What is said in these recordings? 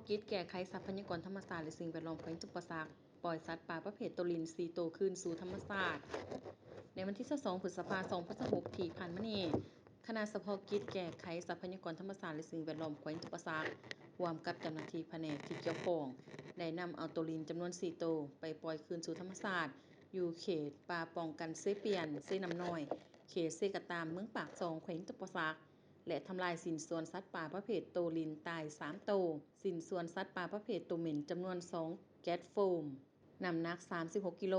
ກິດແກ້ໄຂຊັບພະຍາກອນທຳມະຊາດ ແລະ ສິ່ງແວດລ້ອມແຂວງຈຳປາສັກ ປ່ອຍສັດປ່າປະເພດໂຕລິນ ສີ່ໂຕ ຄືນສູ່ທຳມະຊາດ. ໃນວັນທີ ຊາວສອງ ພຶດສະພາ ສອງພັນຊາວຫົກ ທີ່ຜ່ານມານີ້, ຄະນະສະເພາະກິດແກ້ໄຂຊັບພະຍາກອນທຳມະຊາດ ແລະ ສິ່ງແວດລ້ອມແຂວງຈຳປາສັກ ຮ່ວມກັບເຈົ້າໜ້າທີ່ພະແນກທີ່ກ່ຽວຂ້ອງ ໄດ້ນຳເອົາໂຕລິນຈຳນວນ ສີ່ໂຕ ໄປປ່ອຍຄືນສູ່ທຳມະຊາດ ຢູ່ເຂດປ່າປ້ອງກັນເຊປຽນ, ເຊນ້ຳນ້ອຍ, ເຂດເຊກະຕາມ ເມືອງປາກຊ່ອງ ແຂວງຈຳປາສັກ ແລະ ທຳລາຍຊິ້ນສ່ວນສັດປ່າປະເພດໂຕລິນຕາຍ ສາມໂຕ, ຊິ້ນສ່ວນສັດປ່າປະເພດໂຕເໝັນຈຳນວນ ສອງແກັດໂຟມ ນ້ຳໜັກ ສາມສິບຫົກກິໂລ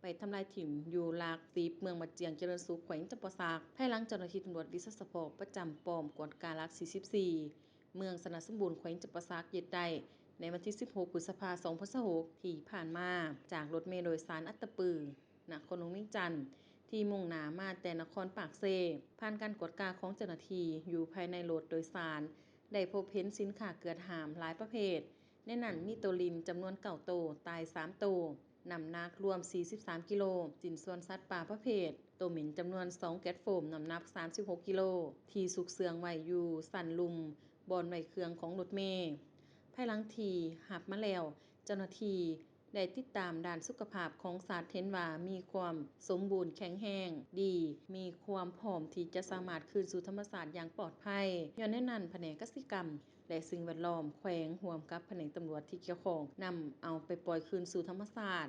ໄປທຳລາຍຖິ້ມຢູ່ຫຼັກສິບ ເມືອງບາຈຽງຈະເລີນສຸກ ແຂວງຈຳປາສັກ. ພາຍຫຼັງເຈົ້າໜ້າທີ່ຕຳຫຼວດວິຊາສະເພາະປະຈຳປ້ອມກວດກາຫຼັກ ສີ່ສິບສີ່ ເມືອງຊະນະສົມບູນ ແຂວງຈຳປາສັກ ຍຶດໄດ້ໃນວັນທີ ສິບຫົກ ພຶດສະພາ ສອງພັນຊາວຫົກ ທີ່ຜ່ານມາ ຈາກລົດເມໂດຍສານອັດຕະປື ນະຄອນຫຼວງວຽງຈັນ ທີ່ມຸ່ງໜ້າມາແຕ່ນະຄອນປາກເຊ. ຜ່ານການກວດກາຂອງເຈົ້າໜ້າທີ່ຢູ່ພາຍໃນລົດໂດຍສານ ໄດ້ພົບເຫັນສິນຄ້າເກືອດຫ້າມຫຼາຍປະເພດ, ໃນນັ້ນມີໂຕລິນຈຳນວນ ເກົ້າໂຕ ຕາຍ ສາມໂຕ, ນ້ຳໜັກລວມ ສີ່ສິບສາມກິໂລ, ຊິ້ນສ່ວນສັດປ່າປະເພດໂຕເໝັນຈຳນວນ ສອງແກັດໂຟມ ນ້ຳໜັກ ສາມສິບຫົກກິໂລ ທີ່ຊຸກເຊື່ອງໄວ້ຢູ່ຊັ້ນລຸ່ມບ່ອນໄວ້ເຄື່ອງຂອງລົດເມ. ພາຍຫຼັງທີ່ຮັບມາແລ້ວ, ເຈົ້າໜ້າທີ່ໄດ້ຕິດຕາມດ້ານສຸຂະພາບຂອງສັດ ເຫັນວ່າມີຄວາມສົມບູນແຂງແຮງດີ, ມີຄວາມພ້ອມທີ່ຈະສາມາດຄືນສູ່ທຳມະຊາດຢ່າງປອດໄພ. ຍ້ອນແນວນັ້ນ, ພະແນກກະສິກຳ ແລະ ສິ່ງແວດລ້ອມແຂວງ ຮ່ວມກັບພະແນກຕຳຫຼວດທີ່ກ່ຽວຂ້ອງ ນຳເອົາໄປປ່ອຍຄືນສູ່ທຳມະຊາດ.